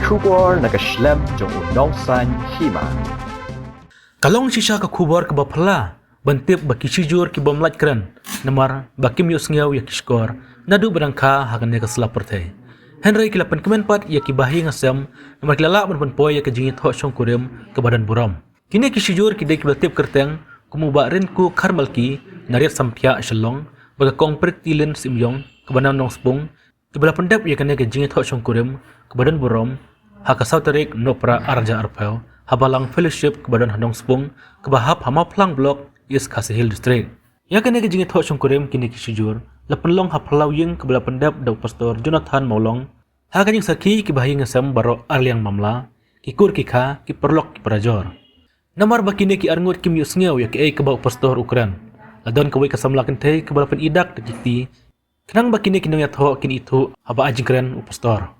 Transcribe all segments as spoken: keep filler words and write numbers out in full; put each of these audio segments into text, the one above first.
Khubor na ka shlem jong u nongsan hima. Ka long shisha ka khubor kaba phylla ban tip ba ki shijur ki bym lait kren namar ba kim ïohsngew ïa ki shkor naduh ba dang kha ha kane ka sla pyrthei. Hynrei ki la pynkmen pat ïa ki bahaïing hasem namar ki la lah ban pynpoi ïa ka jingïathoh shongkurim kaba don burom. Kine ki shijur ki dei kiba la tip kyrteng kum u Bah Rinku Kharmalki na Riat Samthiah Shillong, bad ka Kong Pretilin Syiemiong kaba na Nongspung, kiba la pyndep ïa kane ka jingïathoh shongkurim kaba don burom ha ka saw tarik Nohprah ar hajar arphew ha balang fellowship kaba don ha Nongspung, kaba hap ha Mawphlang Block, East Khasi Hills District. Ïa kane ka jingïathoh shongkurim kine ki shijur la pynlong ha phyllaw ïing kaba la pyndep da u Pastor Jonathan Mawlong, ha ka jingsakhi ki bahaïing hasem baroh arliang mamla, ki kur ki kha, ki paralok ki parajor. Namar ba kine ki arngut kim ïohsngew ïa kaei kaba u pastor u kren, la don kawei ka samla kynthei kaba la pyni dak da ki kti, khnang ba kine ki nongïathoh kin ithuh haba ai jingkren u pastor.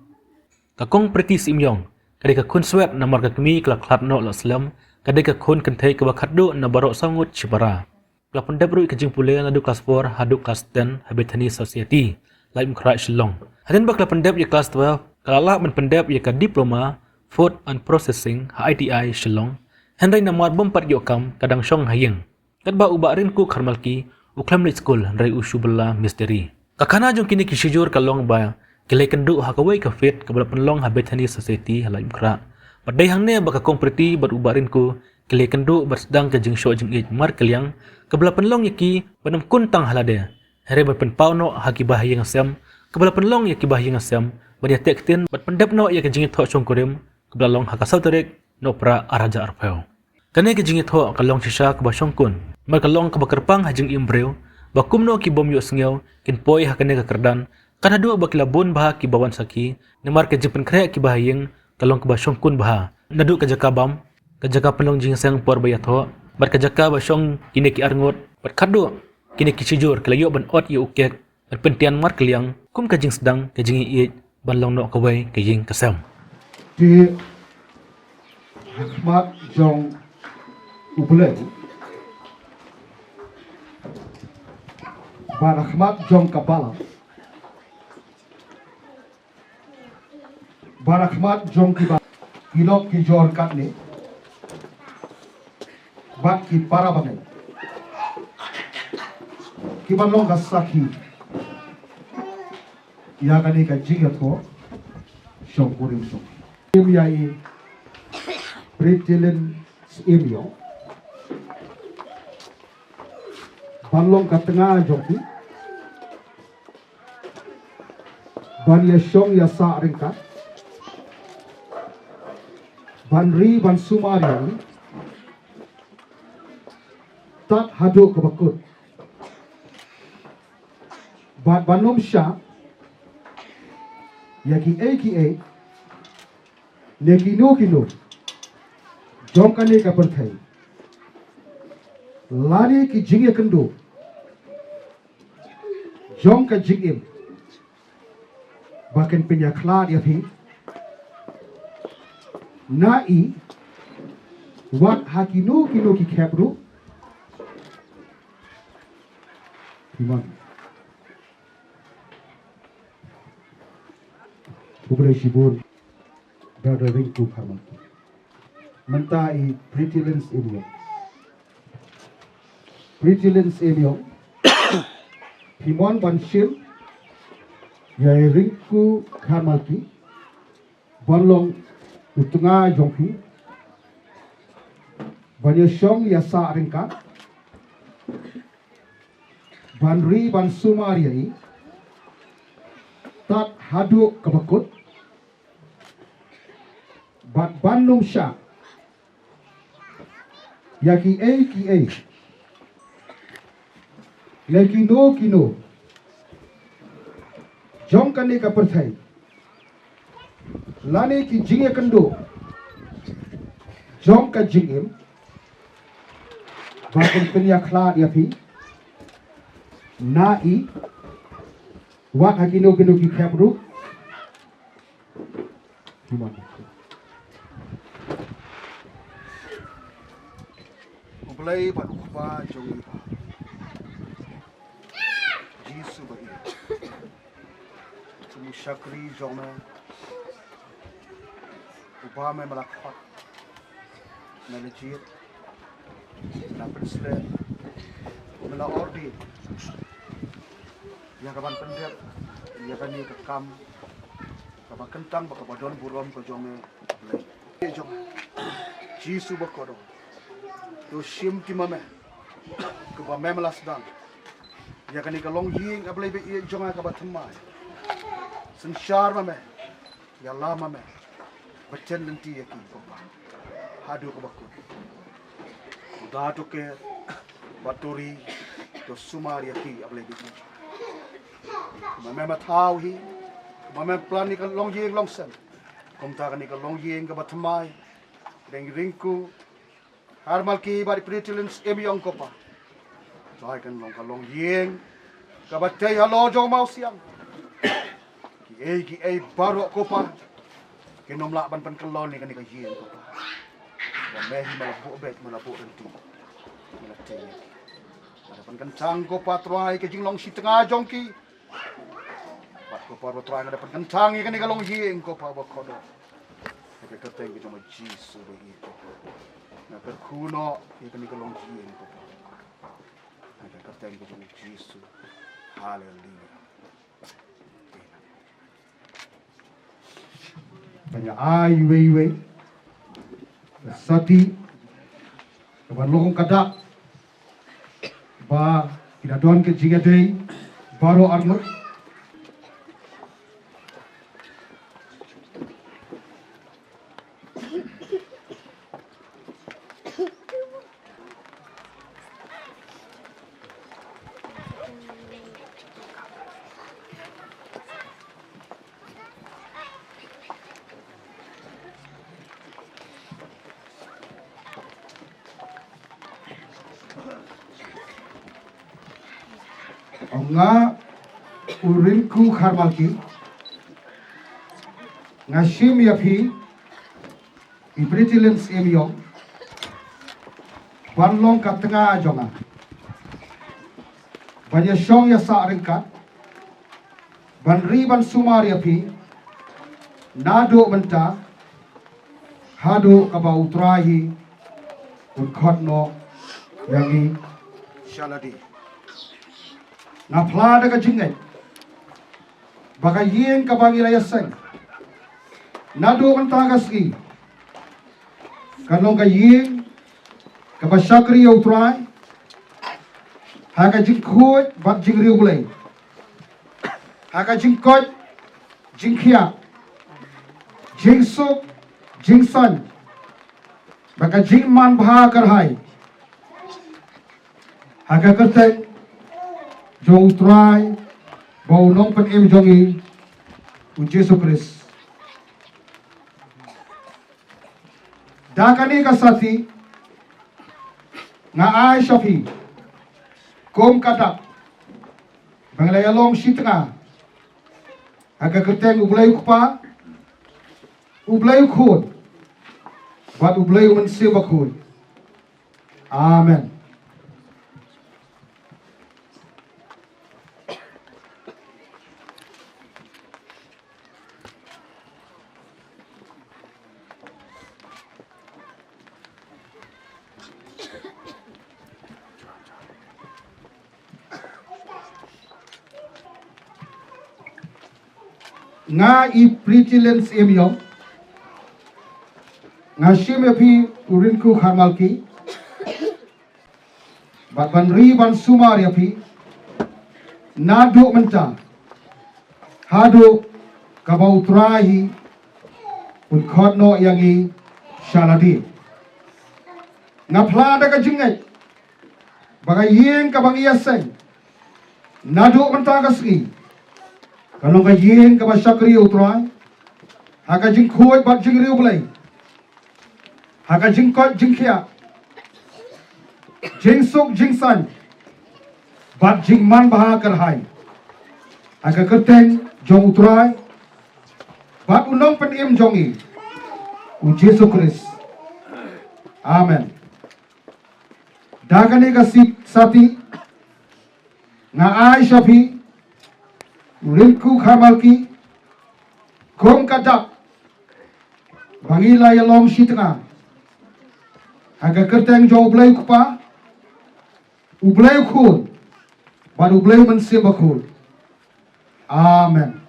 Ka Kong Preeti Syiemiong ka dei ka khun swet namar ka kmie ka la khlad noh la slem, ka dei ka khun kynthei kaba khatduh na baroh saw ngut shipara. Ka la pyndep ruh ïa ka jingpule naduh klas four haduh klas ten ha Bethany Society, Laitumkhrah, Shillong. Hadien ba ka la pyndep ïa klas twelve, ka la lah ban pyndep ïa ka diploma Food and Processing ha I T I Shillong. Hynrei namar bym pat ïoh kam, ka dang shong ha ïing. Katba u Bah Rinku Kharmalki u khlem leit skul hynrei u shu bylla mistri. Ka khana jong kine ki shijur ka long ba ki la ïakynduh ha kawei ka fete kaba la pynlong ha Bethany Society ha Laitumkhrah. Bad dei hangne ba ka Kong Preeti bad u Bah Rinku ki la ïakynduh bad sdang ka jingshoh jingïeit markylliang kaba la pynlong ïa ki ban ym kun tang ha lade, hynrei ban pynpaw noh ha ki bahaïing hasem, kaba la pynlong ïa ki bahaïing hasem ban ïateh ktien bad pyndep noh ïa ka jingïathoh shongkurim kaba la long ha ka saw tarik Nohprah ar hajar arphew. Kane ka jingïathoh ka long shisha kaba shongkun, namar ka long kaba kyrpang ha jingim briew ba kumno ki bym ïohsngew kin poi ha kane ka kyrdan, kat haduh ba ki la bun bha kiba wan sakhi, namar ka jingpynkhreh ki bahaïing ka long kaba shongkun bha. Naduh ka jaka bam, ka jaka pynlong jingïaseng por ba ïathoh, bad ka jaka ba shong kine ki arngut, bad khatduh kine ki shijur ki la ïoh ban ot ïa u kek, ban pyntian markylliang kum ka jingsdang ka jingïeit ban long noh kawei ka ïing ka sem. Te ha khmat jong U Blei, bad ha khmat jong ka balang, bad ha khmat jong kiba, ki lok ki jor katne, bad ki para bangeit kiban long ka sakhi ïa kane ka jingïathoh shongkurim shong. Im ïa i Pretilin Syiemiong ban long ka tnga jong phi, ban ïashong ïasah ryngkat, ban ri ban sumar ïa i tad haduh kaba kut, bad ban ym shah ïa kiei kiei ne kino kino jong kane ka pyrthei, lane ki jingïakynduh jong ka jingim ba kin pynïakhlad ïa phi na i, wat ha kino kino ki khep ruh. Phi mon. Khublei shibun, Brother Rinku Kharmalki. Mynta i Pretilin Syiemiong. Pretilin Syiemiong, phi mon ban shim ïa i Rinku Kharmalki ban long u tnga jong phi, ban ïashong ïasah ryngkat, ban ri ban sumar ïa i tad haduh kaba kut, bad ban ym shah ïa kiei kiei ne kino kino jong kane ka pyrthei, lane ki jingïakynduh jong ka jingim ba kin pynïakhlad ïa phi na i, wat ha kino kino ki khep ruh. Phi mon. U Blei bad u Kpa jong ngi, Jisu ba ïeit, kum u shakri jong me, Ba me mala khot, me la jied, me la pynsleh, me la ordi ïa ka ban pyndep ïa kane ka kam kaba kyntang bad kaba don burom ka jong me. Jong Jisu ba kordor, to shim ki ma me, kaba me mala sdang ïa kane ka longïing, A Blei ba ïeit jong nga, kaba thymmai. Synshar ma me, ïalam ma me, bteng lynti ïa ki, Kpa, haduh kaba kut. To da, to ker bad to ri, to sumar ïa ki, A Blei ba ïeit. Kumba me la thaw hi, kumba me la plan ïa ka longïing longsem, kumta kane ka longïing kaba thymmai, Reverend Rinku Kharmalki bad i Pretty Lynn Syiem Iong, Kpa, to ai kan long ka longïing kaba tei halor jong u mawsiang. Kiei kiei baroh, Kpa, kin ym lah ban pynkyllon ïa kane ka ïing, Kpa. Ba me hi me la buh beit, me la buh lynti, me la tei. Me la pynkyntang, Kpa Trai, ka jinglong shitnga jong ki. Bad, Kpa, ba Trai, nga da pynkyntang ïa kane ka longïing, Kpa, ba kordor, ha ka kyrteng ka jong u Jisu ba ïeit, Kpa. Nga kyrkhu noh ïa kane ka longïing, Kpa, ha ka kyrteng ka jong u Jisu. Haleluia. Ban ïa ai iwei iwei ka sati, ka ban long ka dak, ba ki la don ka jingïadei baroh arngut. Ong nga u Rinku Kharmalki, nga shim ïa phi i Pretty Lynn Syiem Iong ban long ka tnga jong nga, ban ïa shong ïa sah ryngkat, ban ri ban sumar ïa phi naduh mynta haduh kaba U Trai hi un khot noh ïa ngi sha lade. Nga phla da ka jingngeit ba ka ïing kaba ngi la ïaseng naduh mynta ka sngi kan long ka ïing kaba shakri ïa U Trai ha ka jingkhuid bad jingriewblei, ha ka jingkoit jingkhiah, jingsuk jingsaiñ, bad ka jingmanbha kyrhai, ha ka kyrteng jong U Trai bad U Nongpynim jong ngi, U Jisu Khrist. Da kane ka sati nga ai sha phi kum ka dak ba ngi la ïalong shitnga, ha ka kyrteng U Blei U Kpa, U Blei U Khun, bad U Blei U Mynsiem Bakhuid. Amen. Nga i Pretty Lynn Syiem Iong, nga shim ïa phi u Rinku Kharmalki bad ban ri ban sumar ïa phi naduh mynta haduh kaba U Trai hi un khot noh ïa ngi sha lade. Nga phla da ka jingngeit ba ka ïing kaba ngi ïaseng naduh mynta ka sngi kan long ka ïing kaba shakri ïa U Trai ha ka jingkhuid bad jingriewblei, ha ka jingkoit jingkhiah, jingsuk jingsaiñ, bad jingmanbha kyrhai, ha ka kyrteng jong U Trai bad U Nongpynim jong ngi, U Jisu Khrist. Amen. Da kane ka sit sati nga ai sha phi u Rinku Kharmalki kum ka dak Ba ngi la ïalong shi tnga ha ka kyrteng jong U Blei U Kpa, U Blei U Khun bad U Blei U Mynsiem Bakhuid. Amen.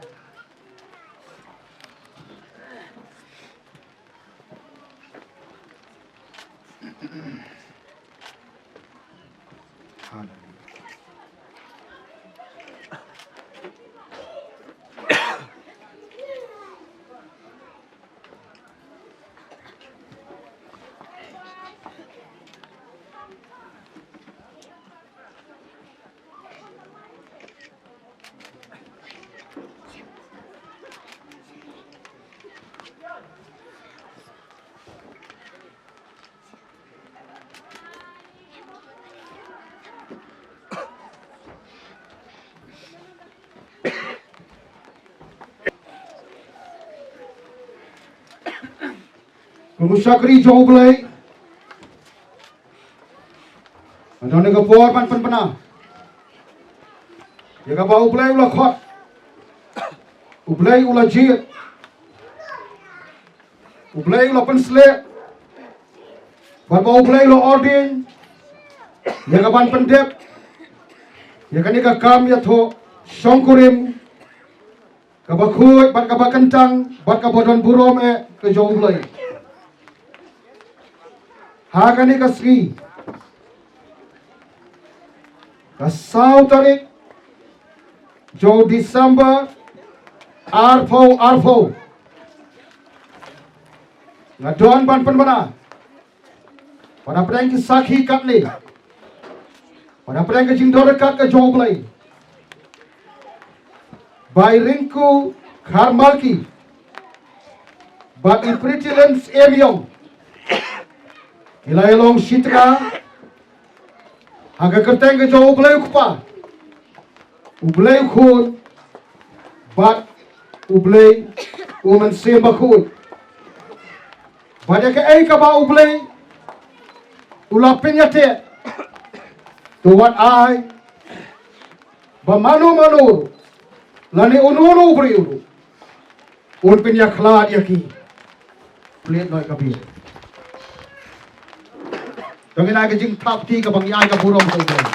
Ko shakri jong U Blei, nga don ha ka por ban pynbna ïa kaba U Blei u la khot, U Blei u la jied, U Blei u la pynsleh, bad ba U Blei u la ordain ïa ka ban pyndep ïa kane ka kam ïathoh shongkurim kaba khuid bad kaba kyntang bad kaba don burom eh ka jong U Blei. Ha kane ka sngi, ka saw tarik jong u December arphew arphew, nga don ban pynbna, wat hapdeng ki sakhi katne, wat hapdeng ka jingdon ryngkat ka jong U Blei, ba i Rinku Kharmalki bad i Pritilin Syiem Ïong ki la ïalong shi tnga ha ka kyrteng ka jong U Blei U Kpa, U Blei U Khun bad U Blei U Mynsiem Bakhuid. Bad ïa kaei kaba U Blei u la pynïateh, to wat ai ba mano mano lane uno uno u briew ruh un pynïakhlad ïa ki. Pynleit noh ïa ka bill. To ngin ai ka jingthap kti kaba ngi ai ka burom sha U Blei.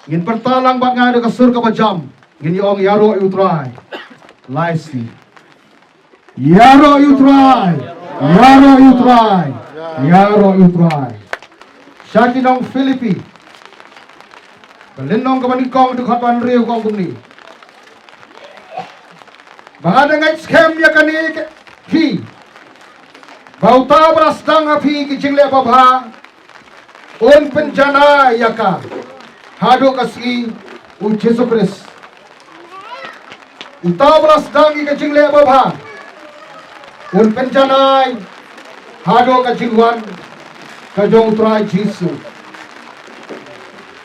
Ngin pyrta lang bad nga da ka sur kaba jam. Ngin ïa ong ïaroh ïa U Trai. Lai sngi. Ïaroh ïa U Trai. Ïaroh ïa U Trai. Ïaroh ïa U Trai. Sha ki nong Philippi, ka lynnong kaba nyngkong, dkhot ba hynriew ka ong kumne: Ba nga da ngeit skhem ïa kane ka phi, ba uta uba la sdang ha phi ki jingleh babha un pynjanai ïa ka haduh ka sngi U Jisu Khrist. Uta uba la sdang ïa ka jingleh babha un pynjanai haduh ka jingwan ka jong U Trai Jisu.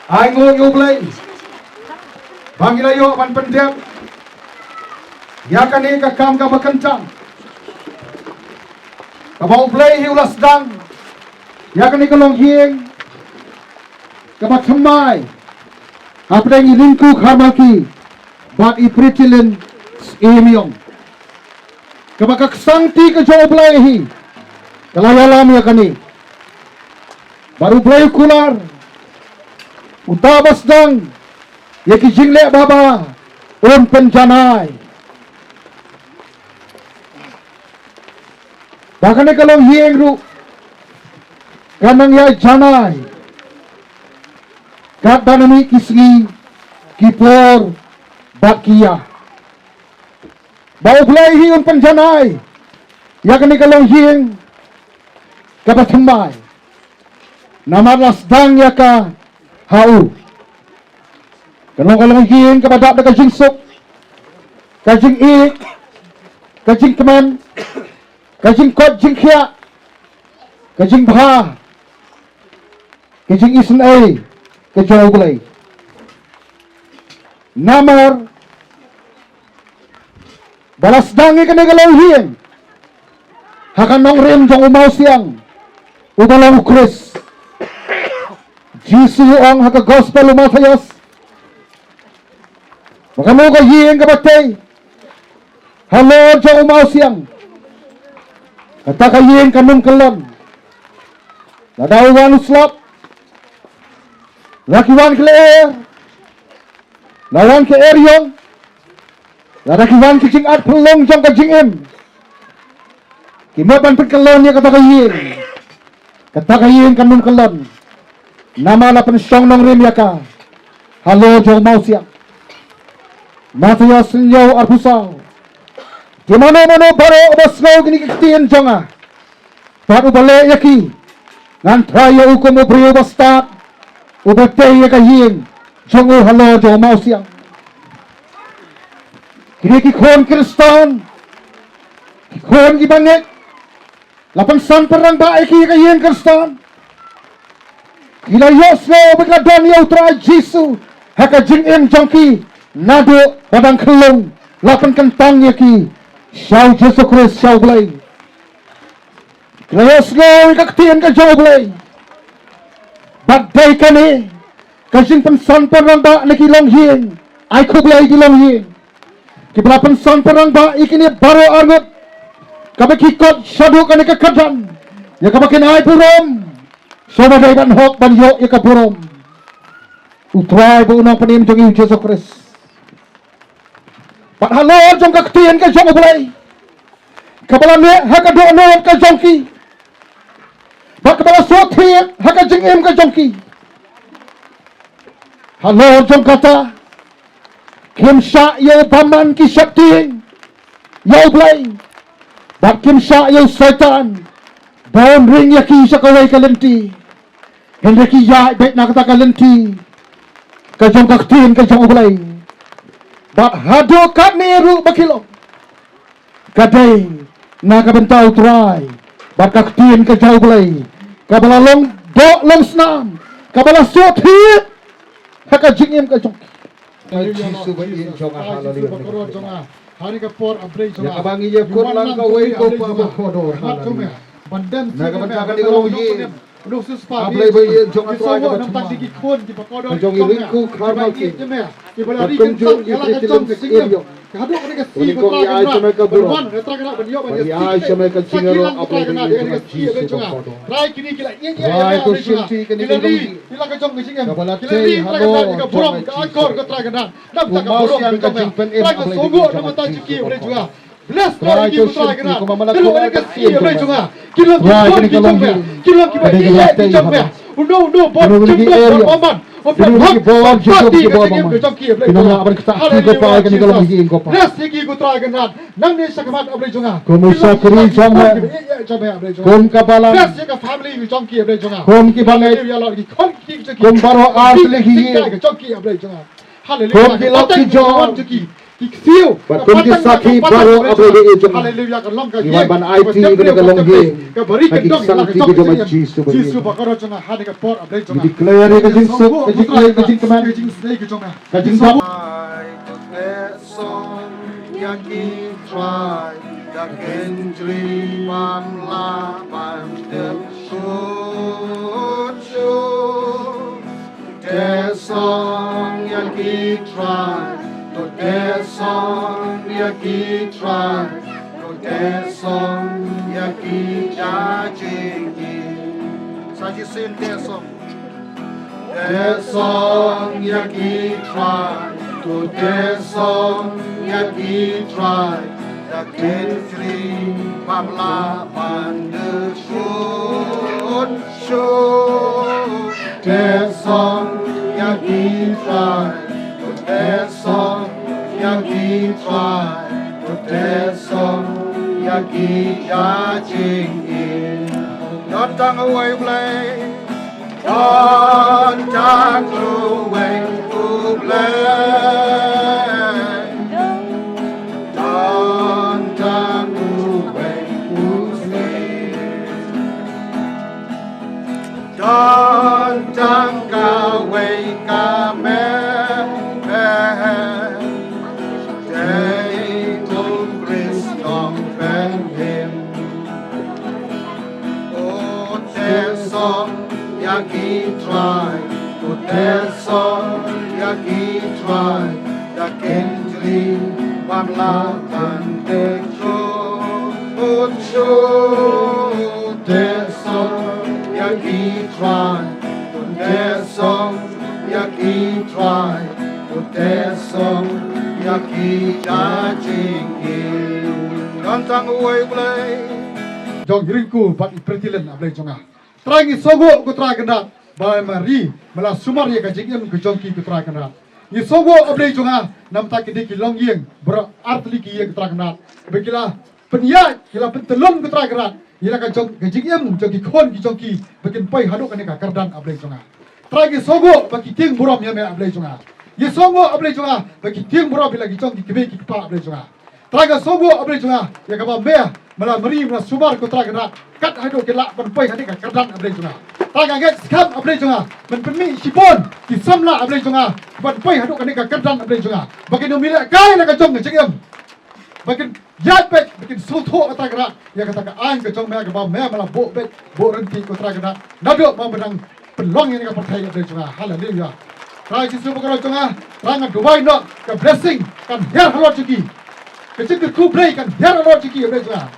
Ai nguh ïa U Blei ba ngi la ïoh ban pyndep ïa kane ka kam kaba kyntang kaba U Blei hi u la sdang ïa kane ka longïing kaba thymmai hapdeng i Rinku Kharmalki bad i Pritilin Syiem Ïong, kaba ka ksangti ka jong U Blei hi ka la ïalam ïa kane. Bad U Blei u kular, uta uba sdang ïa ki jingleh babha un pynjanai. Ba kane ka longïing ruh kan nang ïa janai katba na mih ki sngi, ki por bad ki ïa. Ba U Blei hi un pynjanai ïa kane ka longïing kaba thymmai, namar la sdang ïa ka ha u. Ka long ka longïing kaba dap da ka jingsuk, ka jingïeit, ka jingkmen, ka jingkoit jingkhiah, ka jingbha, ka jingisynei ka jong U Blei. Namar ba la sdang ïa kane ka longïing ha ka nongrim jong u mawsiang uba long U Khrist. Jisu u ong ha ka gospel u Mathaios, Ba kano ka ïing kaba tei halor jong u mawsiang, kata ka ïing kan ym kyllon. Lada u wan u slap, lada ki wan ki lyer, lada wan ki eriong, lada ki wan ki jingat pynlong jong ka jingim, ki mut ban pynkyllon ïa kata ka ïing, kata ka ïing kan ym kyllon. Namar la pynshong nongrim ïa ka halor jong u mawsiang. Mathaios hynñiew arphew saw. Ki mano mano baroh uba sngew kine ki ktien jong nga bad uba leh ïa ki, ngan trai ïa u kum u briew ba stad uba tei ïa ka ïing jong u halor jong u mawsiang. Kine ki khun Khristan, ki khun kiba ngeit, la pynsan pynrangbah ïa ki ha ka ïing Khristan. Ki la ïohsngew ba ki la don ïa u Trai Jisu ha ka jingim jong ki naduh ba dang khyllung, la pynkyntang ïa ki sha u Jisu Khrist, sha U Blei. Ki la ïohsngew ïa ka ktien ka jong U Blei. Bad dei kane ka jingpynsan pynrangbah na ki longïing, ai khublei ki longïing kiba la pynsan pynrangbah ïa kine baroh arngut, kaba ki kot shaduh kane ka kyrdan, ïa kaba kin ai burom sha uba dei ban hok ban ïoh ïa ka burom, U Trai bad U Nongpynim jong ngi U Jisu Khrist. Bad halor jong ka ktien ka jong U Blei, kaba la neh ha ka dohnud ka jong ki, bad kaba la shu thied ha ka jingim ka jong ki, halor jong kata kim shah ïa u bymman ki sheptieng ïa U Blei, bad kim shah ïa u Soitan ba un ring ïa ki sha kawei ka lynti. Hynrei ki ïaid beit na kata ka lynti ka jong ka ktien ka jong U Blei. Bad haduh katne ruh ba ki long, ka dei na ka bynta U Trai bad ka ktien ka jong U Blei, kaba la long doh long snam, kaba la shu thied ha ka jingim ka jong ki. Haleluya, Lord Jesus. Trai Jisu ba kordor jong nga. Ha kane ka por, A Blei jong nga. Ïa kaba ngi ïakut lang kawei ko Pa ba kordor. Haleluya. Na ka bynta kane ka longïing, A Blei ba ïeit jong nga, Trai kaba thymmai, ka jong i ryngku khar malki, bad kumjuh i Trai Kynrad Jisu. Ïa kane ka sngi, ko Trai Kynrad, ban wan, Trai Kynrad, ban ïoh, ban ïa, ban ïa ai sha me ka jingïaroh, A Blei ba ïeit jong nga, Jisu ba kordor. Trai, kine ki la ïeit, ïeit, Trai, to shim ti kane ka longïing, ki la ri, ki la ka jong ka jingim, kaba la tei halor jong ka burom, ka akor, ko Trai Kynrad. Namar ka burom ka jong me, Trai, ka sngewbha namar ka jong ki, A Blei jong nga. Bless, Trai, ki, ko Trai Kynrad. Ki long kane ka sngi, A Blei jong nga, ki long ki khun ki jong me, ki long kiba ïeit ki jong me. Uno uno bor jingmut bor bymman, uno uno ki bor jingmut bor bymman. Ki nongleh ban ktah ki, ko Pa, ïa kane ka longïing, ko Pa. Bless ïa ki, ko Trai Kynrad. Nangne shakhmat, A Blei jong nga, kum u shakri jong me, kum ka balang, bless ïa ka family jong ki, A Blei jong nga, kum ki bangeit, haleluya, Lord, ki khun ki jong ki, kum baroh ar tylli ki ïing jong ki, A Blei jong nga. Haleluya. Kum ki lok ki jor, ki ktien, bad kum ki sakhi baroh, A Blei ba ïeit jong nga. Haleluya. Kan long ka, ngi wan ban aiti ïa kane ka longïing ha ki ksangti ki jong U Jisu ba ïeit. Jisu ba kordor jong nga, ha kane ka por, A Blei jong nga. Ngi declare ïa ka jingsuk, ka jingkmen, ka jingkmen, ka jingdap. Trai, to teh song ïa ki Trai, da kynjri bym lah ban dep shuh shuh. Teh song ïa ki Trai, to teh song ïa ki Trai, to teh song ïa ki, ïa jingim. Sa shisien teh song. Teh song ïa ki Trai, to teh song ïa ki Trai, da kynjri bym lah ban dep shuh shuh. Teh song ïa ki Trai, to teh song ïa ki Trai, to teh song ïa ki, ïa jingim. Don tang uwei U Blei. Don tang uwei U Blei. Don tang uwei U Blei. Don tang kawei ka meh, meh. Dei U Khrist Nongpynim. To teh song ïa ki Trai, to teh song ïa ki Trai, Kynjri bam la ban dek shu, un shu dek song ïa ki trai, un dek song ïa ki trai, un dek song ïa ki jajing ki. Kan tang uwei Blei. Jong i Ringku bad i Pretilen, a Blei jong nga. Trai ngi sngewbha ko Trai Kynrad ba me la ri, me la sumar ïa ka jingim ka jong ki ko Trai Kynrad. Ngi sngewbha a Blei jong nga, namar ki dei ki longïing, baroh artylli ki ïing ko Trai Kynrad. Ba ki la pynïaid, ki la pyntyllun ko Trai Kynrad ïa la ka jong ka jingim jong ki khun ki jong ki, ba kin poi haduh kane ka kyrdan a Blei jong nga. Trai ngi sngewbha ba ki tieng burom ïa me a Blei jong nga. Ngi sngewbha a Blei jong nga ba ki tieng burom ïa la ki jong ki kmie ki kpa a Blei jong nga. Trai nga sngewbha a Blei jong nga ïa kaba me me la mari me la sumar ko Trai Kynrad, kat haduh ki lah ban poi ha kane ka kyrdan a Blei jong nga. Trai nga ngeit skhem a Blei jong nga, men pynmih shibun ki samla a Blei jong nga ban poi haduh kane ka kyrdan a Blei jong nga, ba kin ym lehkai la ka jong ka jingim, ba kin ïaid beit, ba kin sngewthuh a Trai Kynrad ïa kata ka aiñ ka jong me kaba me me la buh beit buh ryntih ko Trai Kynrad, naduh ba me dang pynlong ïa kane ka pyrthei a Blei jong nga. Haleluya. Trai Jisu ba kyrkhu jong nga, Trai nga duwai noh ka blessing kan hiar halor jong ki. Ka jingkyrkhu Blei kan hiar halor jong ki a Blei jong nga.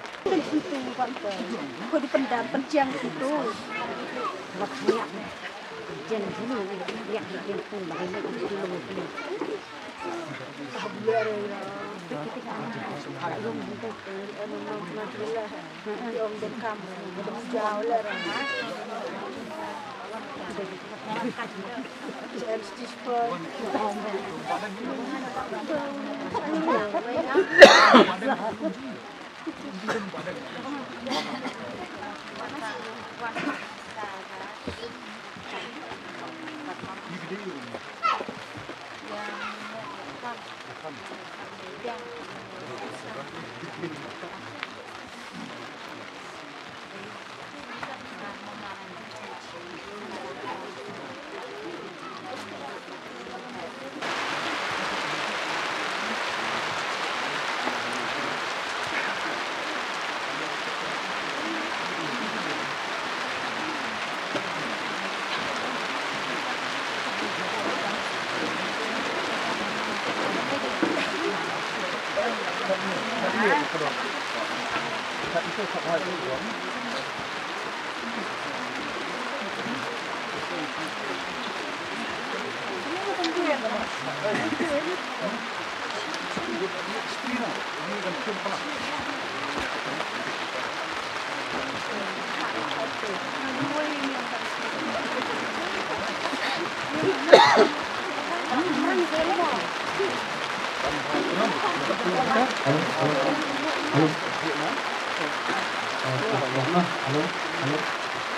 Hello, hello, hello. Hello, hello.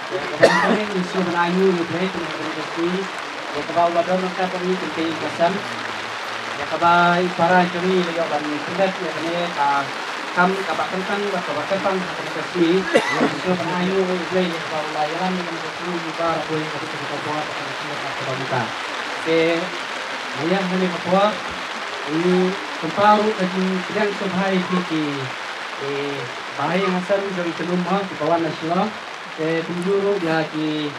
Ïa kaba ngi sngewbha ban ainguh ïa U Blei kane ka sngi. Ïa kaba u la don ryngkat bad ngi kynthei ka sem. Ïa kaba i para jong ngi la ïoh ban pyndep ïa kane ka kam kaba kyntang bad kaba kyrpang ha kane ka sngi. Ngi sngewbha ban ainguh ïa U Blei ïa kaba u la ïalam ïa kane ka sngi, ïa kaba u la ïalam ïa kane ka por ha kane ka por. Te ïa kane ka por ngi pynpaw ruh ka jingpdiang sngewbha ïa ki, ki, eh, Bahai Hassan jong i Tynum mo kiba wan na Shillong. Te kumjuh ruh ïa ki,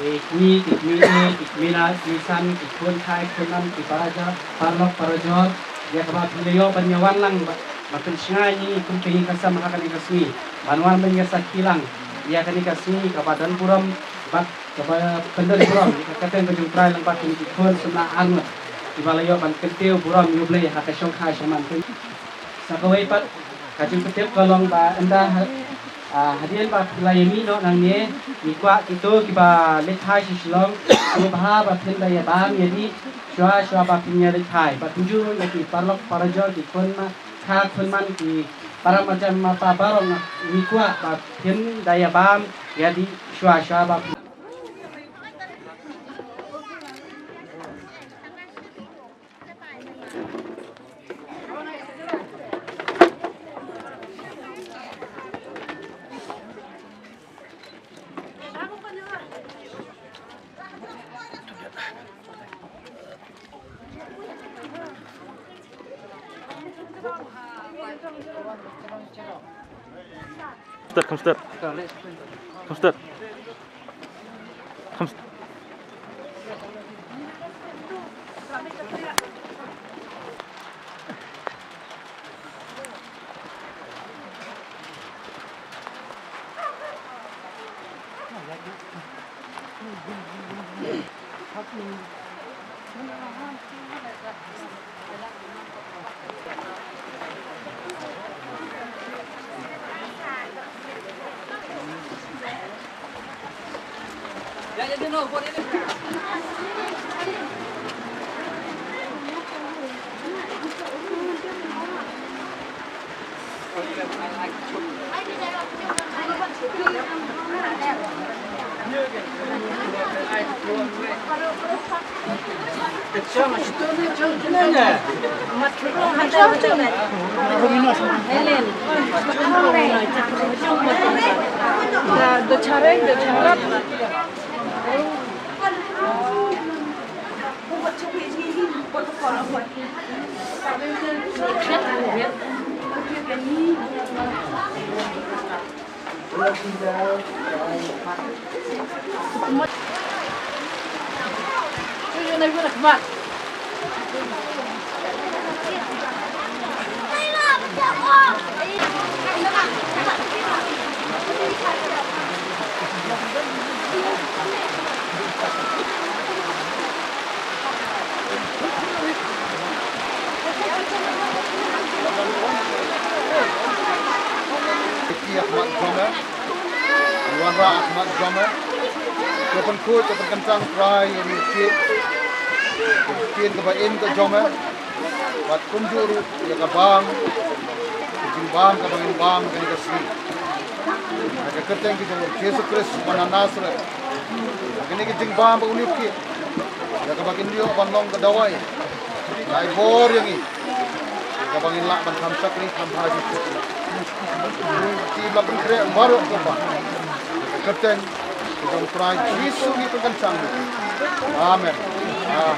eh, kmie, ki kmie, ki kmie lad, kmie san, ki khun khai khun nam, ki para jor, paralok para jor, ïa kaba phi la ïoh ban ïa wan lang ba, ba pynshai ïa ngi kum ka ïing ka sem ha kane ka sngi, ban wan ban ïa sakhi lang ïa kane ka sngi kaba don burom bad kaba pyndon burom ïa ka kyrteng ka jong U Trai lyngba kine ki khun samla arngut kiba la ïoh ban kyntiew burom ïa U Blei ha ka shongkha shongman. Sa kawei pat ka jingpyntip ka long ba ynda ha, ah, hadien ba phi la ïa mih noh nangne, ngi kwah kito kiba leit phai sha Shillong, sngewbha ba phin da ïa bam ïa dih shuwa shuwa ba phin ïa leit phai. Bad kumjuh ruh ïa ki paralok para jor, ki khun ma, kha khun man, ki para marjan marpa baroh, ngi kwah ba phin da ïa bam ïa dih shuwa shuwa ba phin Start, come start. Come start. Come st- Ki ahmad jong me, wanrah ahmad jong me. Ka pynkhuid ka pynkyntang Trai ïa une u kit, ka ktien kaba im ka jong me. Bad kumjuh ruh ïa ka bam, ka jingbam kaba ngin bam ha kane ka sngi. Ha ka kyrteng ka jong u Jisu Khrist uba na Nasareth. Ha kane ka jingbam ba une u kit, ïa kaba ngin ïoh ban long ka dawai, ka ai bor ïa ngi, ïa kaba ngin lah ban kham shakri kham bha jingkut. Ki ba la pynkhreh baroh kumba. Ka kyrteng ka jong u Trai Jisu ngi pynkyntang. Amen. Amen.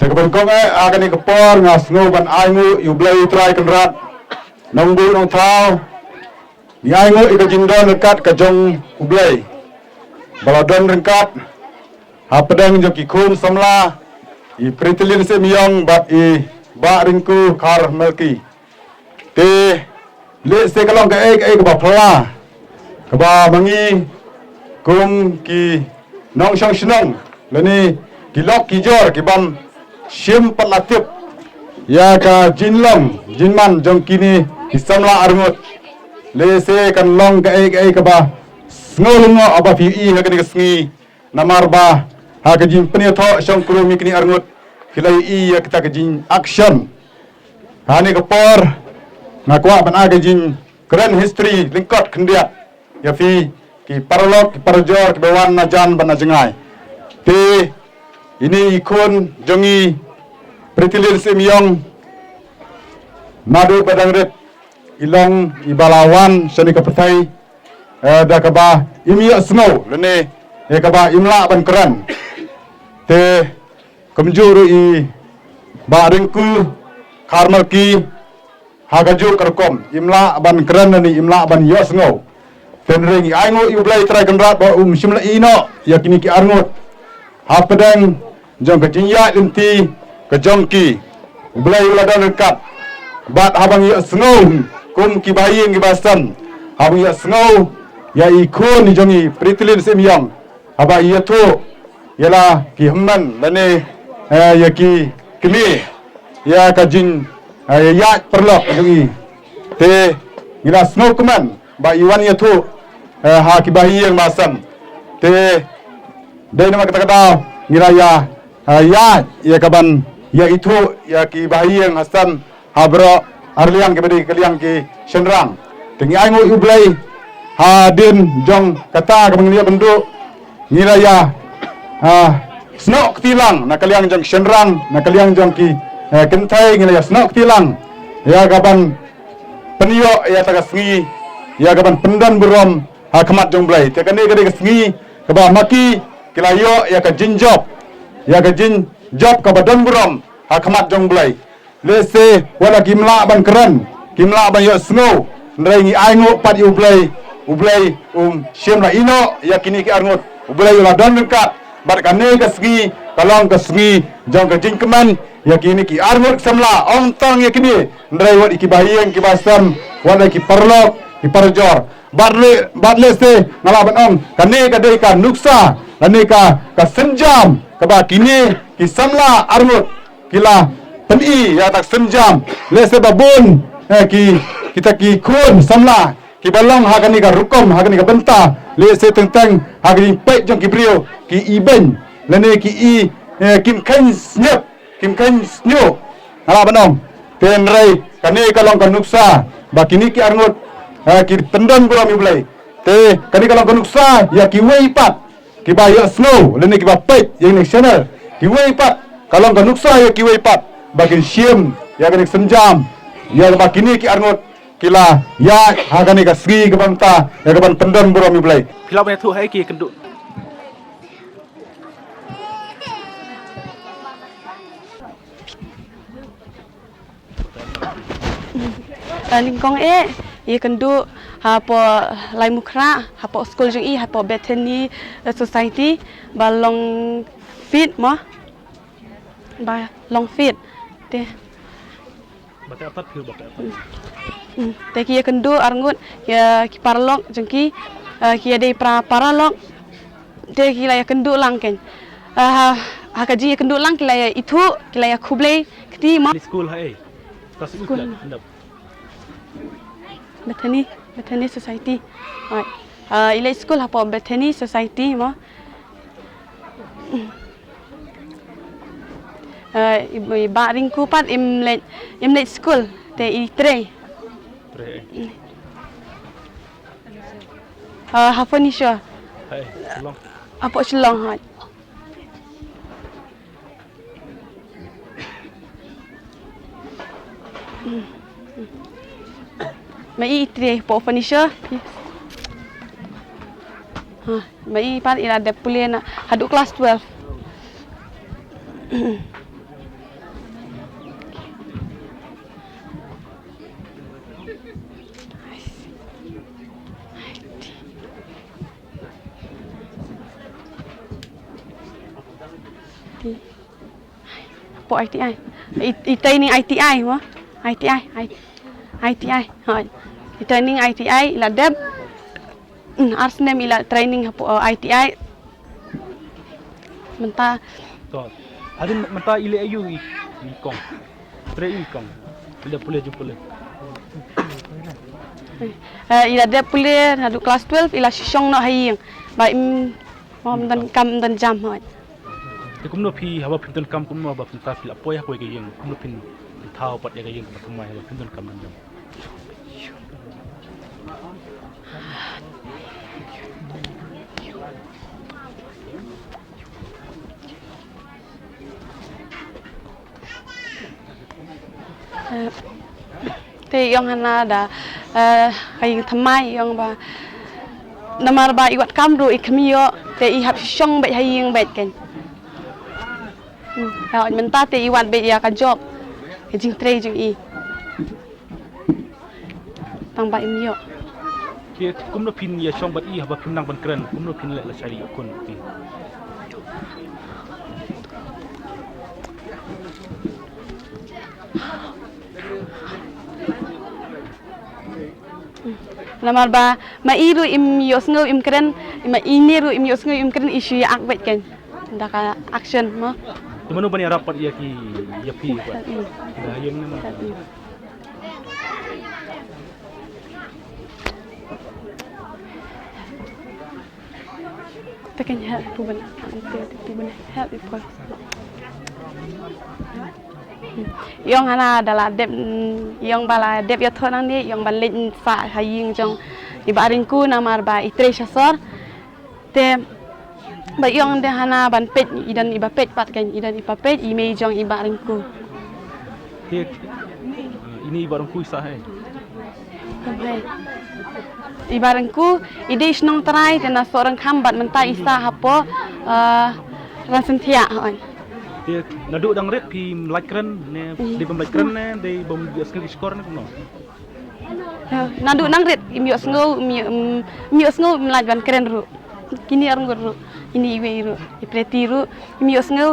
Te kaba nyngkong eh, ha kane ka por nga sngew ban ai nguh ïa U Blei U Trai Kynrad Nongbuh Nongthaw. Ngi ai nguh ïa ka jingdon ryngkat ka jong U Blei ba la don ryngkat hapdeng jong ki khun samla, i Pritilin Semiong bad i Bah Rinku Kharmelki. Te lehse ka long kaei kaei kaba phylla kaba ma ngi kum ki nongshong shnong lane ki lok ki jor ki bym shym pat la tip ïa ka jinglong jingman jong kine ki samla arngut. Lehse kan long kaei kaei kaba sngewlyngngoh haba phi ïohi ha kane ka sngi. Namar ba ha ka jingpynïathoh shongkurim ïa kine arngut phi la ïohi ïa kata ka jing action. Ha kane ka por nga kwah ban ai ka jing kren history lyngkot khyndiat ïa phi ki paralok ki parajor kiba wan na jan bad na jngai. Te ine i khun jong i Pritilin Syiem Ïong naduh ba dang rit i long iba la wan shane ka pyrthei, eh, da kaba im ïohsngew lane ïa kaba im lah ban kren. Te kumjuh ruh i Bah Rinku Kharmalki ha kajuh ka rukom im lah ban kren lane im lah ban ïohsngew. Te hynrei ngi ainguh ïa U Blei Trai Kynrad ba um shym la ïehnoh ïa kine ki arngut hapdeng jong ka jingïaid lynti ka jong ki. U Blei u la don ryngkat bad haba ngi ïohsngew kum ki bahaïing ki bahasem, haba ngi ïohsngew ïa i khun i jong i Pritilin Syiem Ïong haba i ïathuh ïa la ki hynmen lane, eh, ïa ki kmie ïa ka jing, eh, ïaid paralok jong i. Te ngi la sngewkmen ba i wan ïathuh, eh, ha ki bahaïing bahasem. Te dei namar kata ka daw ngi la ïa, eh, ïaid ïa ka ban ïa ithuh ïa ki bahaïing hasem ha baroh arliang kiba dei ka liang ki shynrang. Te ngi ainguh ïa U Blei hadien jong kata kaba ngi la ïoh ban duh ngi la ïa, ah, snoh kti lang na ka liang jong shynrang, na ka liang jong ki, eh, kynthei ngi la ïa snoh kti lang ïa ka ban pynïoh ïa kata ka sngi ïa ka ban pyndon burom ha khmat jong U Blei. Te kane ka dei ka sngi kaba ma ki ki la ïoh ïa ka jingjop, ïa ka jingjop kaba don burom ha khmat jong U Blei. Lehse wat la kim lah ban kren, kim lah ban ïohsngew, hynrei ngi ainguh pat ïa U Blei, U Blei um shym la ïehnoh ïa kine ki arngut. U Blei u la don ryngkat bad kane ka sngi ka long ka sngi jong ka jingkmen ïa kine ki arngut ki samla, ym tang ïa kine hynrei wat ïa ki bahaïing ki bahasem, wat la ki paralok ki parajor. Bad leh, bad lehse nga lah ban ong kane ka dei ka nuksa lane ka, ka sienjam kaba kine ki samla arngut ki la pyni ïa kata ka sienjam. Lehse ba bun, eh, ki, kita ki khun samla kiba long ha kane ka rukom, ha kane ka bynta, lehse teng teng ha ka jingpeit jong ki briew ki ibeiñ lane ki i, eh, kim kheiñ sniep, kim kheiñ sniuh, nga lah ban ong. Te hynrei kane ka long ka nuksa ba kine ki arngut, eh, ki pyndon burom ïa U Blei. Te kane ka long ka nuksa ïa kiwei pat kiba ïohsngew lane kiba peit ïa kane ka channel. Kiwei pat ka long ka nuksa ïa kiwei pat ba kin shim ïa kane ka sienjam ïa kaba kine ki arngut ki la ïaid ha kane ka sngi kaba mynta ïa ka ban pyndon burom ïa U Blei. Phi lah ban ïathuh ha ki ïakynduh? Ah, nyngkong eh, ïakynduh hapoh Laitumkhrah, hapoh skul jong i, hapoh Bethany, eh, Society, ba long fit mo. Ba long fit. Te. Ba te atat phi ba te atat. Hmm. Hmm. Te ki ïakynduh arngut, ïa ki paralok jong ki, eh, ki ïadei para paralok. Te ki la ïakynduh lang kein. Eh, ha, ha ka jingïakynduh lang ki la ïa ithuh, ki la ïa khublei kti mo. Ni skul ha ei? Ka skul. Skul. Ndap. Bethany, Bethany Society. Hooid. Eh, i leit skul hapoh Bethany Society mo. Eh, i, i Bah Rinku pat im leit, im leit skul te i trei. Trei. Eh, ha furniture. Hai, Shillong. Hapoh Shillong, hooid. Ma i trei hapoh furniture. Ha, ma i pat i la dep pule na haduh class twelve. Hapoh I T I. I, i training I T I mo. I T I, I, I T I. Ha. I training I T I, i la dep. Hmm, ar snem i la training hapoh, uh, I T I. Mynta. To. Hadien mynta i leh aïu i, i kong. Trei i kong. I la dep pule ju pule. Eh, i la dep pule naduh class twelve i la shu shong noh ha ïing. Ba im, mo, ym don kam ym don jam hooid. Te kumno phi haba phin don kam kumno ba phin ta phi la poi ha kawei ka ïing. Kumno phin thaw pat ïa ka ïing kaba thymmai haba phin don kam don jam. Eh, te i ong hana da, eh, ka ïing thymmai i ong ba. Namar ba i wad kam ruh i khmih ïoh, te i hap shong beit ha ïing beit kein. Hmm, ha mynta te i wad beit ïa ka job, ka jingtrei jong i. Tang ba im ïoh. Te kumno phin ïa shong bad i haba phim nang ban kren, kumno phin leh lashai ïa khun phi. Namar ba ma i ruh im ïohsngew im kren, ma ine ruh im ïohsngew im kren i shu ïa ak beit kein. Da ka action mo. Te mano ban ïarap pat ïa ki ïa phi pat. Kat i. Da ïeng ne mano. Kat i. Te kan help pu ban, te pu ban help i poi. I ong hana da la dep, i ong ba la dep ïathoh nangne, i ong ban leit sah ha ïing jong i Bah Ringku namar ba i trei sha sor. Te ba i ong de hana ban peit, i don i ba peit pat kein, i don i ba peit, i mei jong i Bah Ringku. Te, eh, ine i Bah Ringku i sah hi. Kam hi. I Bah Ringku i dei shnong trai te na Sohryngkham bad mynta i sah hapoh, eh, Rangsynthiah hooid. Te naduh dang rit phim lait kren ne, dei bym lait kren ne, dei bym ïohsngew ki shkor ne kumno? Eh, naduh nang rit im ïohsngew, im ïoh-, im, im ïohsngew im lait ban kren ruh. Kine arngut ruh, ine iwei ruh, i Preti ruh, im ïohsngew,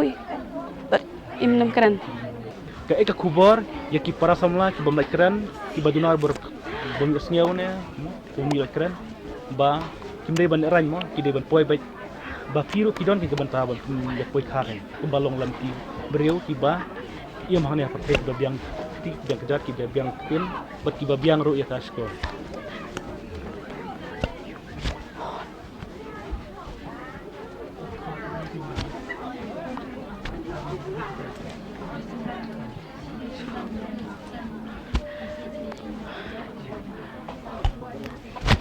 im nym kren. Kaei ka khubor ïa ki para samla ki bym lait kren, ki ba duna bor bym ïohsngew ne, bym lait kren, ba kim dei ban rang mo, ki dei ban poi beit, ba phi ruh ki don ki ka bynta ban, mm, ïa poi kha kein, kumba long lem ki briew ki ba im hangne ha pyrthei ki ba biang kti, ki biang kjat, ki ba biang ktien, bad ki ba biang ruh ïa ka shkor.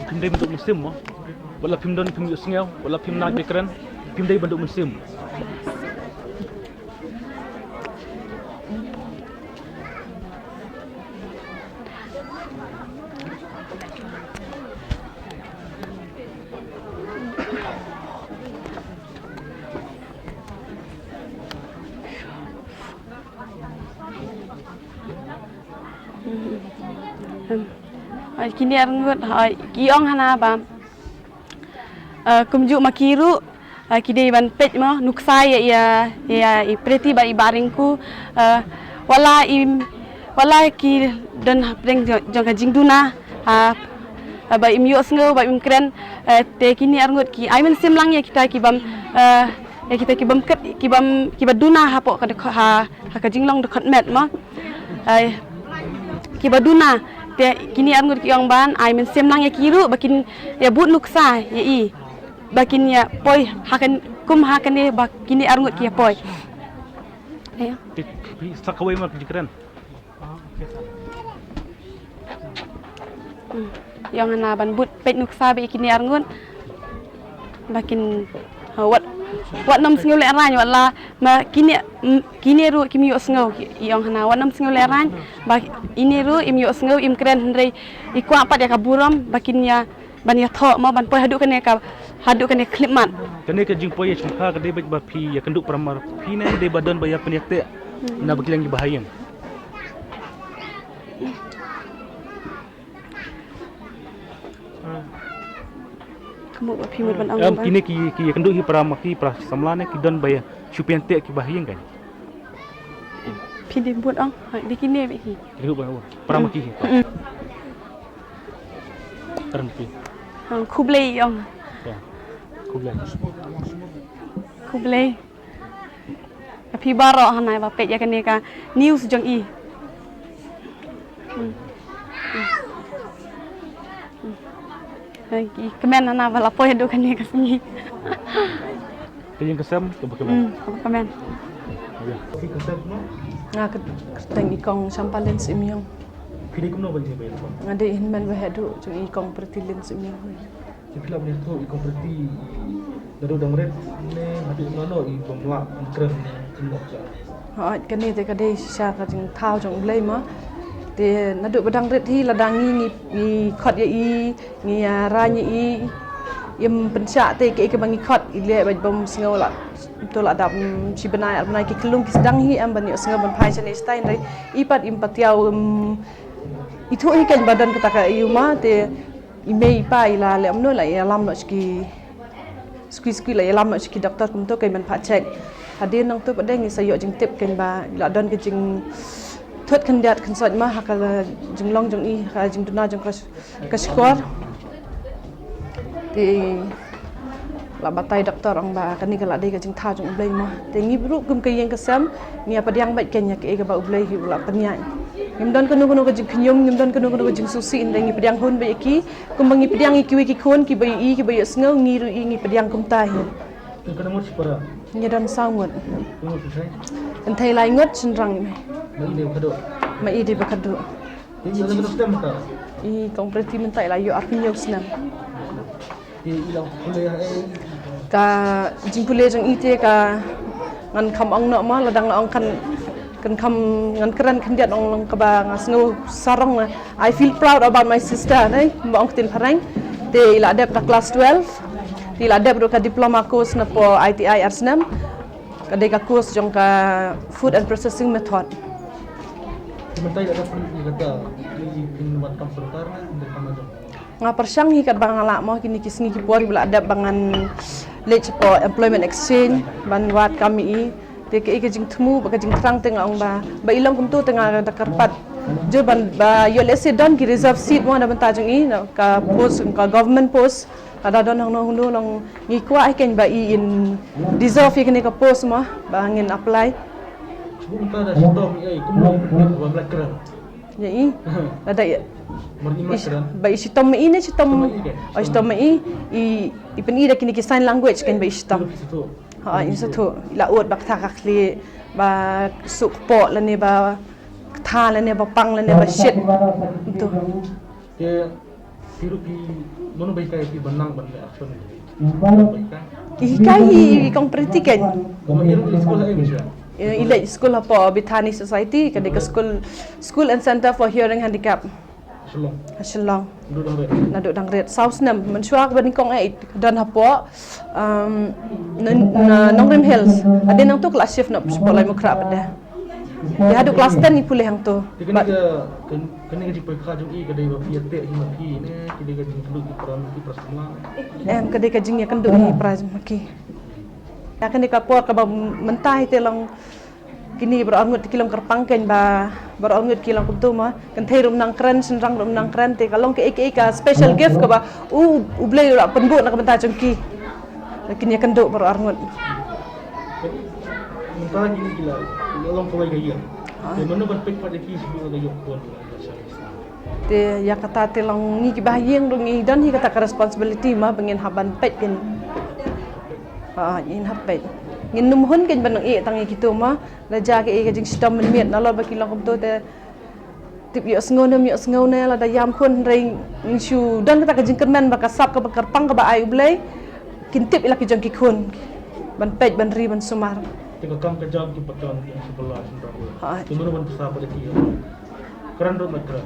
Phim dei ban duh mynsiem mo. Wat la phim don phim ïohsngew, wat la phim nang ïa kren, phim dei ban duh mynsiem. Em, hooid, kine arngut, hooid, ki ong hana ba, eh, kumjuh ma ki ruh, eh, ki dei ban peit mo, nuksa ïa, ïa, ïa i Preti bad i Bah Ringku, eh, wat la i, wat la ki don hapdeng jong, jong ka jingduna, ha, ba im ïohsngew, ba im kren, eh, te kine arngut ki ai mynsiem lang ïa kita ki bym, eh, ïa kita ki bym kit, ki bym, ki ba duna hapoh ka dkhot, ha, ha ka jinglong dkhot met mo. Ai, ki ba duna, te kine arngut ki ong ban ai mynsiem lang ïa ki ruh, ba kin ïa bud nuksa ïa i, ba kin ïa poi ha kan, kum ha kane ba kine arngut ki ïa poi. Ïa. Te, phi sa kawei ma ki jingkren. Hmm. Ïa nga na ban bud peit nuksa ba ïa kine arngut. Ba kin, ha, wat, wat nym sngew lehraiñ, wat la, ma kine, m-, kine ruh kim ïohsngew, ïa nga na, wat nym sngew lehraiñ, ba ine ruh im ïohsngew, im kren hynrei, i kwah pat ïa ka burom, ba kin ïa, ban ïathoh mo, ban poi haduh kane ka, haduh kane khyllipmat. Kane ka jingpoi ïa shongkha ka dei beit ba phi ïa kynduh para mar phi ne dei ba don ba ïa pynïateh. Hmm. Na ba ki liang ki ba ha ïing. Ka mut ba phi mut ban ong. Em, ba kine ki, ki ïa kynduh hi para ma ki para samla ne ki don ba ïa shu pynïateh ki ba ha ïing kan. Phi dei mut ong, ha, dei kine ba hi. Ki kynduh ba ong. Para ma ki hi. Hmm. Kren phi. Ha, khublei ong. Ya. Khublei. Khublei. Phi baroh hana ba peit ïa kane ka news jong i. Hmm. Hmm. Hmm. Ki kmen hana ba la poi haduh kane ka sngi. Te ïing ka sem, te ba kmen. Hmm, ba kmen. Ya. Nga kyrteng i Kong Shampalin Simiong. Phi dei kumno ban jingpeit? Nga dei hynmen ba haduh jong i Kong Pratylin Simiong. Te phi lah ban ïathuh i Kong Praty naduh dang rit ne haduh nano i bym lah ban kren ne kynnoh sha. Hooid, kane te ka dei shisha ka jingthaw jong U Blei mo. Te naduh ba dang rit hi, lada ngi ngi ngi khot ïa i, ngi ïa rang ïa i, im pynshah te kaei kaba ngi khot i leh bad bym sngew la. To la dap, mm, shi bnai ar bnai ki kyllung ki sdang hi, em ban ïoh sngew ban phai shane shatai, hynrei i pat im pat ïoh, mm, i thuh hi kein ba don kata ka ïoh ma. Te i mei i pa i la leh kumno, la ïalam noh sha ki, sha ki, sha ki, la ïalam noh sha ki doktor kumto kein ban phah check. Hadien nangto pat de ngi sa ïoh jingtip kein ba i la don ka jingthut khyndiat khynsoit ma ha ka jinglong jong i, ha ka jingduna jong ka, ka shkor. Te la batai doktor ong ba kane ka la dei ka jingthaw jong U Blei ma. Te ngi ruh kum ka ïing ka sem ngi ïa pdiang bad kein ïa kaei kaba U Blei hi u la pynïaid. Ngim don kano kano ka jingkhñium, ngim don kano kano ka jingsngewsih, hynrei ngi pdiang hun bad ïa ki. Kumba ngi pdiang ïa kiwei ki khun kiba ïohi, kiba ïohsngew, ngi ruh i ngi pdiang kumta hi. Te kane ngut shipara? Ngi don saw ngut. Kane ngut shipara? Kynthei lai ngut, shynrang i mei. Ma i dei ba khatduh? Ma i dei ba khatduh. Te i la don khatduh snem mynta? I Kong Pretty mynta i la ïoh arphew hynñiew snem. Te i la pule ha ei? Ka jingpule jong i te ka ngan kham ong noh ma, lada nga ong kan, kan kham, ngan kren khyndiat ong long kaba nga sngew sarong na. I feel proud about my sister, ne, ba ong ktien phareng. Te i la dep da class twelve. Te i la dep ruh ka diploma course na poh I T I ar snem. Ka dei ka course jong ka food and processing method. Te mynta i la dep pule i kata, i pynwad kam sorkar ne, pynwad kam sorkar? Nga pyrshang hi katba nga lah mo, kine ki sngi ki por ba la dep ba ngan leit shapoh employment exchange ban wad kam ïa i. Te kaei ka jingthmu bad ka jingthrang te nga ong ba, ba i long kumto te nga da kyrpad jur ban ba ïoh lehse don ki reserve seat mo na bynta jong i, na ka post, ka government post. Lada don hangno hangno long ngi kwah hi kein ba i in deserve ïa kane ka post mo ba ngin apply. Shu mynta da shitom ïa i kumno ba mlak kren. Ïa i. Lada ïa. Mar i mlak kren. Ba i shitom ma i ne shitom. Shitom ma i ke? Oh, shitom ma i. I, i pyni da kine ki sign language kein ba i shitom. Shitom. Ha, i sngewthuh. I la ud ba ktah ka khlieh, ba suk kpoh lane ba ktah lane ba pang lane ba shit. Kumto. Te phi ruh phi, mano ba hikai ïa phi ban nang ban leh action? Mano ba hikai? I hikai hi i Kong Pretty kein. Kumno, i ruh i leit skul ha ei mynta? I, i leit skul hapoh Bethany Society, ka dei ka skul, School and Center for Hearing Handicap. Shillong. Ha Shillong. Naduh dang rit. Naduh dang rit. Saw snem, mynshuwa kaba nyngkong eh i don hapoh, um, na, na Nongrim Hills. Hadien nangto ka la shift noh shapoh Laitumkhrah pat de. Te haduh class ten i pule hangto. Te kane ka, kan-, kane ka jingpyrkhat jong i ka dei ba phi ïateh hi ma phi ne, ka dei ka jingkyllut ki para, ki para samla ne? Em, ka dei ka jingïakynduh hi para ma ki. Ïa kane ka por kaba mynta hi te long Kine baroh arngut ki long kyrpang kein ba, baroh arngut ki long kumto ma. Kynthei ruh ym nang kren, shynrang ruh ym nang kren, te ka long kaei kaei ka special gift kaba U, U Blei u la pynbun na ka bynta jong ki. Kine ïakynduh baroh arngut. Mynta kine ki la, ki la long kawei ka ïing. Ah. Te mano ban peit pat ïa ki shuh ka ïoh khun. Te ïa kata te long ngi kiba ha ïing ruh ngi don hi kata ka responsibility ma ba ngin hap ban peit kein. Ha, ngin hap peit. Ngin nym hun kein ban nang ïeh tang ïa kito ma. La jia kaei ka jingshitom mynmiet nalor ba ki long kumto te tip ïohsngew ne ym ïohsngew ne lada ïam khun hynrei ngi shu don kata ka jingkyrmen ba ka sap kaba kyrpang kaba ai U Blei. Kin tip ïa la ki jong ki khun ban peit ban ri ban sumar. Te ka kam ka jam ki patron ki shu bylla shynrang. Ha. Te mano ban pynsa pat ïa ki? Kren ruh ym kren.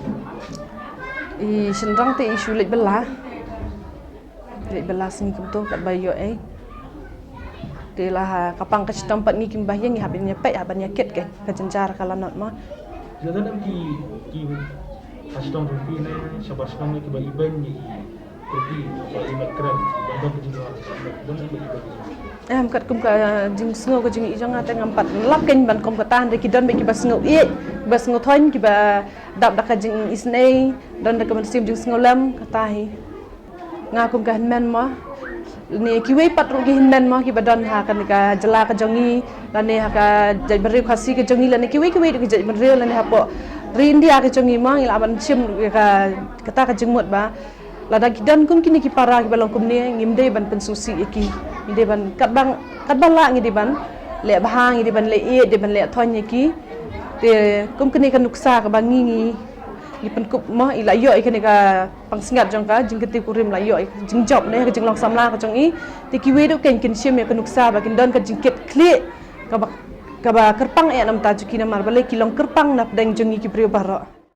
I shynrang te i shu leit bylla. Leit bylla sngi kumto katba ïoh ei. Te la ha ka pang ka shitom pat ngi kiba ha ïing ngi hap ban ïa peit hap ban ïa kit kein ka jynjar ka lanot ma. Ïa don em ki, ki ha shitom jong phi ne shabar shitom ne kiba ibeiñ ïa i, ïa phi ba i mat kren ban don ka jingïoh, don em ba ibeiñ? Em, katkum ka jingsngew ka jingïohi jong nga te ngam pat lap kein ban kum kata hynrei ki don beit kiba sngew ïeit, kiba sngew thoiñ, kiba dap da ka jingisynei, don da ka mynsiem jingsngewlem kata hi. Nga kum ka hynmen mo, lane kiwei pat ruh ki hynmen mo kiba don ha kane ka jylla ka jong ngi, lane ha ka jaitbynriew Khasi ka jong ngi, lane kiwei kiwei ruh ki jaitbynriew, lane hapoh ri India ka jong ngi mo, ngi lah ban shim ïa ka, kata ka jingmut ba lada ki don kum kine ki para kiba long kumne, ngim dei ban pynsngewsih ïa ki. Ngi dei ban katba, katba lah ngi dei ban leh bha, ngi dei ban leh ïeit, dei ban leh thoiñ ïa ki. Te kum kane ka nuksa kaba ngi, ngi, ngi pynkup mo, i la ïoh ïa kane ka pansngiat jong ka jingkynthei kurim, la ïoh ïa ka jingjop ne ka jinglong samla ka jong i. Te kiwei ruh kein kin shim ïa ka nuksa ba kin don ka jingkit khlieh kaba, kaba kyrpang eh na bynta jong ki namar balei ki long kyrpang na pdeng jong ngi ki briew baroh.